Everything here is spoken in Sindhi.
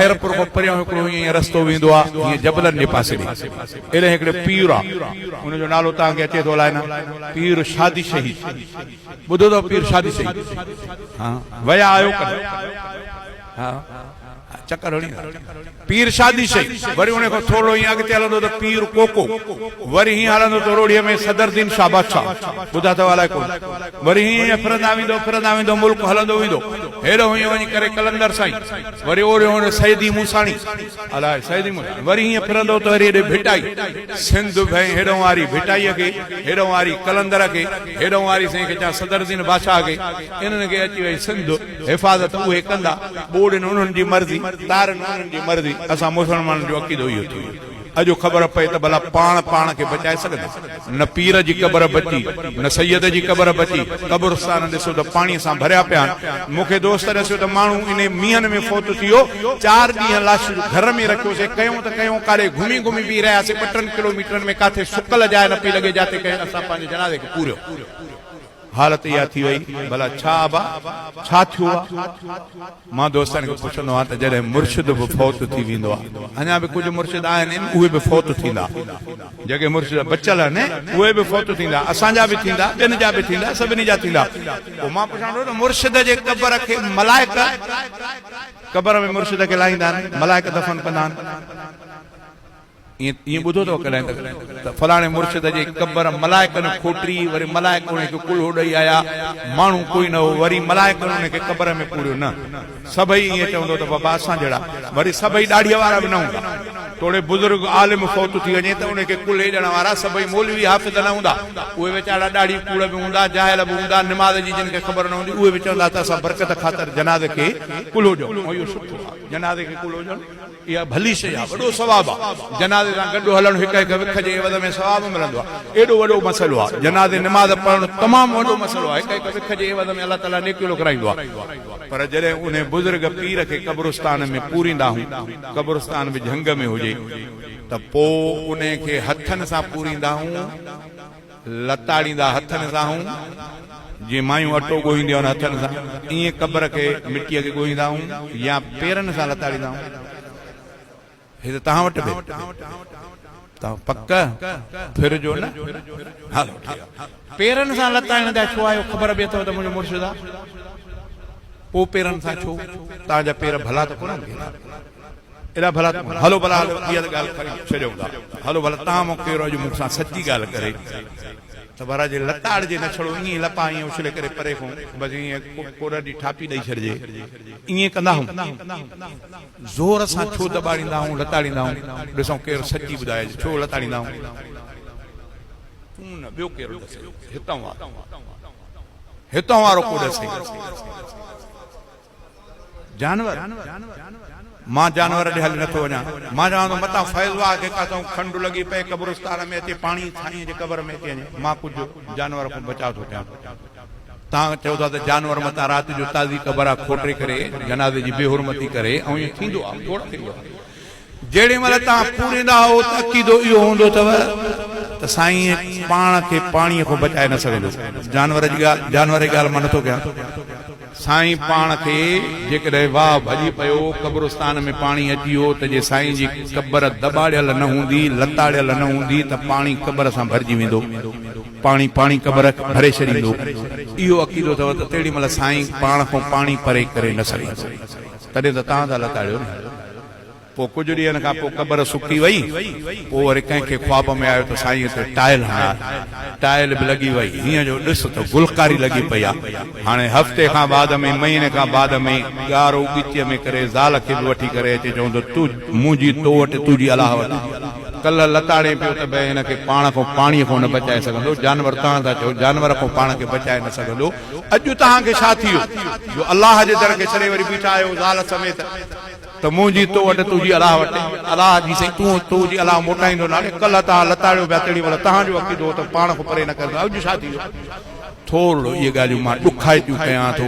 خيرپور کان پريان هڪڙو ائين ئي رستو ويندو آ، جيئن جبلن جي پاسي ڏي. ايڏانهن هڪڙو پير آ، ان جو نالو توهان کي اچي ٿو الائي نه، پير شادي شهيد. ٻڌو اٿو پير شادي شهيد؟ ها، ويا آهيو ڪڏهن؟ ها. چڪر هڻي پير شادي شئي وري ان کان ٿورڙو ائين اڳتي هلندو ته پير ڪوڪو وري هيئن هلندو ته روهڙيء ۾ صدر الدين شاهه بادشاهه ٻڌا اٿو الائي ڪونه وري هيئن ائين ڦرندا ويندو ڦرندا ويندو ملڪ هلندو ويندو هيڏو هيئن وڃي ڪري قلندر سائين وري اوري هوري سيدي موساڻي الائي سيدي موساڻي وري هيئن ڦرندو ته وري هيڏي ڀٽائي سنڌ ڀئي هيڏو واري ڀٽائيء کي هيڏو واري قلندر کي هيڏو واري سائين کي چا صدر الدين بادشاهه کي انهن کي اچي وئي سنڌ حفاظت اهي ڪندا، ٻوڙين انهن جي مرضي، تارين انهن جي مرضي، اسان مسلمانن جو عقيدو اهو ٿي ويو. اڄ خبر پئي ته ڀلا پاڻ پاڻ کي بچائي سگهندا؟ نه پير جي قبر بچي، نه سيد جي قبر بچي، قبرستان ڏسو ته پاڻي سان ڀريا پيا آهن. مون کي دوست ڏسيو ته ماڻهو انهي مينهن ۾ فوت ٿي ويو، چار ڏينهن لاش گهر ۾ رکيوسي، ڪيون ته ڪيون ڪاڏي گهمي گهمي بيهي رهياسي، ٻه ٽن ڪلوميٽرن ۾ ڪاٿي سڪل جاء نه پئي لڳي جاتي ڪنهن اسان پنهنجي جنازي کي پوريو. حالت اها ٿي وئي، ڀلا ڇا ابا، ڇا ٿيو آ؟ مان دوستن کي پڇندو آهيان ته جڏهن مرشد به فوت ٿي ويندو آ، اڃا به ڪجهه مرشد آهن اهي به فوت ٿيندا، جيڪي مرشد بچيل آهن اهي به فوت ٿيندا، اسان جا به ٿيندا، ٻين جا به ٿيندا، سڀني جا ٿيندا. پوء مان پڇان ٿو ته مرشد جي قبر کي ملائڪ قبر ۾ مرشد کي لاهيندا آهن، ملائڪ دفن ڪندا آهن؟ ائين ٻڌو اٿو ڪڏهن ته فلاڻي مرشد جي قبر ملائڪن کوٽي، وري ملائڪ ان کي ڪلهو ڏئي آيا، ماڻهو ڪوئي نه هو، وري ملائڪن ان کي قبر ۾ پوريو نه. سڀئي ائين چوندو ته بابا اسان جهڙا وري سڀئي ڏاڙهيء وارا به نه هوندا. توڙي بزرگ عالم فوت ٿي وڃي ته ان کي ڪلهي ڏيڻ وارا سڀئي مولوي حافظ نه هوندا. اهي ويچارا ڏاڙهي ڪوڙ به هوندا، جاهل به هوندا، نماز جي جن کي خبر نه هوندي اهي به چوندا ته اسان برڪت خاطر جنازي کي ڪلهو ڏيون. ۽ اهو سٺو آهي جنازي کي ڪلهو ڏيڻ. اها ڀلي شيء آهي، وڏو ثواب آهي. جنازي سان گڏ هلڻ هڪ هڪ وک جي عيوض ۾ ثواب ملندو آهي. ايڏو وڏو مسئلو آهي. جنازي نماز پڙهڻ تمام وڏو مسئلو آهي. هڪ هڪ وک جي عيوض ۾ الله تعاليٰ نيڪيون لکرائيندو آهي. پر جڏهن انهي بزرگ پير کي قبرستان ۾ پوريندا هون، قبرستان به جهنگ ۾ هجي، ته پوء انهي کي هٿن سان پوريندا هون، لتاڙيندا هٿن سان هون، جيئن مايون اٽو ڳوهينديون آهن هٿن سان، ائين قبر کي مٽيء کي ڳوهيندا هون يا پيرن سان لتاڙيندا هون. هي ته توهان وٽ به توهان پڪ ڦر جو نه؟ هلو ٺيڪ آهي. پيرن سان لتاڙڻ جا ڇو آهيو؟ خبر به اٿو ته منهنجو مرشد آهي. پوء پيرن سان ڇو؟ توهان جا پير ڀلا ته ڪونه آهن ڪي؟ ايڏا ڀلا ته هلو ڀلا هلو اها ته ڳالهه کڻي ڇڏيون ٿا هلو ڀلا توهان مان ڪير اڄ مون سان سچي ڳالهه ڪري ته ڀلا جي لتاڙجي نه ڇڙو ائين ئي لپا ائين اڇلي ڪري پري کان بس ائين ڪوڏر جي ٺاپي ڏئي ڇڏجي ائين ڪندا هون زور سان ڇو دٻاڙيندا هون لتاڙيندا هون ڏسون ڪير سچي ٻڌائي ڇو لتاڙيندا هون تون نه ٻيو ڪير ڏسي هتان وارو هتان وارو ڪو ڏسي. جانور، مان جانور ڏي هلي نٿو وڃان. مان چوان ٿو متان فيض واهه کي ڪاٿئون کنڊ لڳي پئي قبرستان ۾ اچي پاڻي سائينء جي قبر ۾ اچي وڃي. مان ڪجهه جانور کان بچاء ٿو ڪيان. توهان چئو ٿا ته جانور متان رات جو تازي قبر آ کوٽي ڪري جنازي جي بي حرمتي ڪري ۽ ائين ٿيندو آ کوڙ ٿيندو آ. جهڙي مهل توهان پوريندا هئو ته عقيدو اهو هوندو اٿو ته سائين پاڻ کي پاڻيء کان بچائي نه سگهندو. جانور جي ڳالهه جانور جي ڳالهه مان نٿو ڪيان. سائين پاڻ کي جيڪڏهن واهه ڀڄي پيو، قبرستان ۾ پاڻي اچي ويو ته جي سائين جي قبر دٻاڙيل نه هوندي، لتاڙيل نه هوندي ته پاڻي قبر سان ڀرجي ويندو. پاڻي پاڻي قبر ڀري ڇڏيندو. اهو عقيدو اٿو ته تيڏي مهل سائين پاڻ کان پاڻي پري ڪري نه سگهندو. تڏهن ته توهان ٿا لتاڙيو نه. پوء ڪجهه ڏينهن کان پوء قبر سڪي وئي. پوء وري ڪنهن کي خواب ۾ آيو ته سائين هتي ٽائل هڻاء. ٽائل به لڳي وئي. هينئن جو ڏس ته گلڪاري لڳي پئي آ. هاڻي هفتي کان بعد ۾ مهيني کان بعد ۾ ڳارو ڳچيء ۾ ڪري زال کي به وٺي ڪري اچي چوندو ته منهنجي تو وٽ تنهنجي الله وٽ. ڪلهه لتاڙين پيو ته ڀئي هن کي پاڻ کان پاڻيء کان نه بچائي سگهندو. جانور توهان ٿا چئو جانور کان پاڻ کي بچائي نه سگهندو. اڄ توهان کي ڇا ٿي ويو جو الله جي در کي ڇڏي وري بيٺا آهيو زال سميت. ته منهنجي تو وٽ تنهنجي الله وٽ، الله جي سائين تون تنهنجي الله موٽائيندو ناهي، ڪلهه توهان لتاڙيو پيا تيڏي مهل توهان جو عقيدو هو ته پاڻ کان پري نه ڪريو اڄ ڇا ٿي ويو؟ ٿورڙو اهي ڳالهيون مان ڏکائتيون ڪيان ٿو.